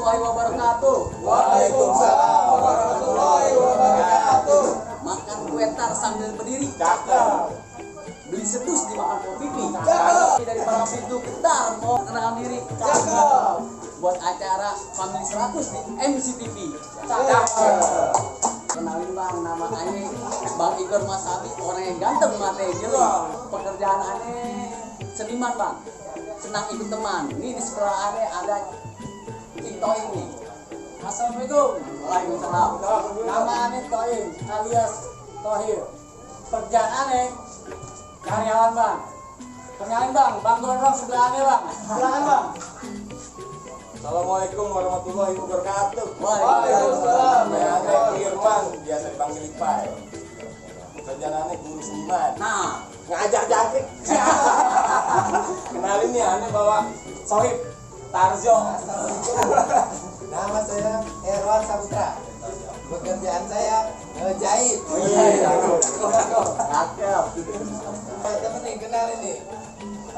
warahmatullahi wabarakatuh. Waalaikumsalam warahmatullahi wabarakatuh. Makan kue tar sambil berdiri. Cakep. Beli sedus dimakan kopi pipi. Cakep. Dari para pintu ketar mau kenalkan diri. Cakep. Buat acara Family 100 di MCTV. Cakep. Kenalin bang, nama aneh Bang Igor Masabi, orang yang ganteng mata jeli. Pekerjaan aneh seniman bang, senang ikut teman. Ini di sebelah aneh ada Toim nih. Assalamualaikum. Waalaikumsalam. Nama aneh Toim alias Tohir. Pekerjaan aneh karyawan bang. Kenalin bang, Bang Gondrong sebelah aneh bang. Silakan bang. Assalamualaikum warahmatullahi wabarakatuh. Waalaikumsalam. Saya Andre Irman, biasa dipanggil Ipai. Pekerjaan aneh guru seniman. Nah, Ngajak jangkrik. Kenalin nih, aneh bawa Sohib Tarjo. Nama saya Erwan Saputra. Pekerjaan saya ngejahit. cakep. Temen nih kenalin nih.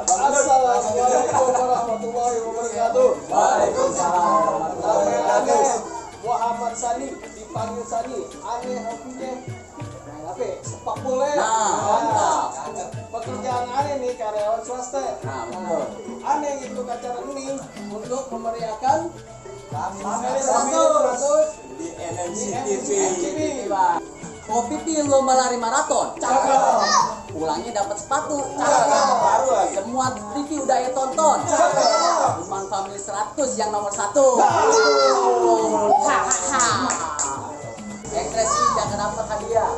Assalamualaikum warahmatullahi wabarakatuh. Waalaikumsalam. Nama aneh Muhammad Sani, dipanggil Sani. Aneh hobinya main HP, sepak bola. Nah, mantap. Pekerjaan aneh nih karyawan swasta. Nah, betul. Aneh ikut acara ini untuk memeriahkan Family 100 di di MCTV. Kopi pi lomba lari maraton. Cakep. Pulangnya dapat sepatu. Cakep. Baru lagi. Semua TV udah ya tonton. Cakep. Cuman Family 100 yang nomor 1. Hahaha. Ekspresi jangan dapat hadiah.